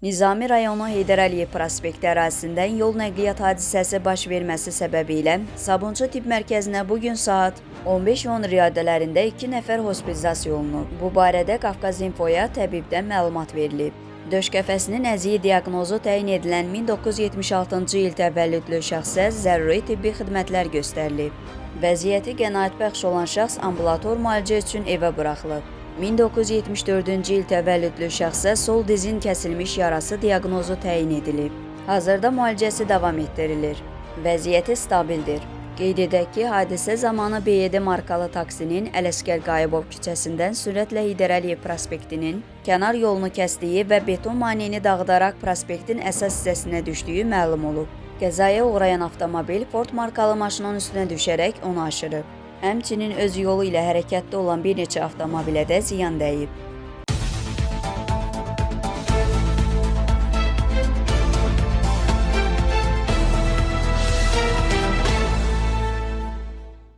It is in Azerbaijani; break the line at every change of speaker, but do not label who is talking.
Nizami rayonu Heydər Əliyev prospekti ərazisindən yol nəqliyyat hadisəsi baş verməsi səbəbilə Sabunçu Tibb Mərkəzinə bu gün saat 15:10 radələrində 2 nəfər hospitalizasiya olunub. Bu barədə Qafqaz İnfoya təbibdən məlumat verilib. Döş qəfəsinin əziyi diaqnozu təyin edilən 1976-cı il təvəllüdlü şəxsə zəruri tibbi xidmətlər göstərilib. Vəziyyəti qənaətbəxş olan şəxs ambulator müalicə üçün evə buraxılıb. 1974-cü il təvəllüdlü şəxsə sol dizin kəsilmiş yarası diaqnozu təyin edilib. Hazırda müalicəsi davam etdirilir. Vəziyyəti stabildir. Qeyd edək ki, hadisə zamanı BYD markalı taksinin Ələsgər Qayıbov küçəsindən sürətlə Heydər Əliyev prospektinin kənar yolunu kəsdiyi və beton maneəni dağıdaraq prospektin əsas hissəsinə düşdüyü məlum olub. Qəzaya uğrayan avtomobil Ford markalı maşının üstünə düşərək onu aşırıb. Həmçinin öz yolu ilə hərəkətdə olan bir neçə avtomobilə də ziyan dəyib.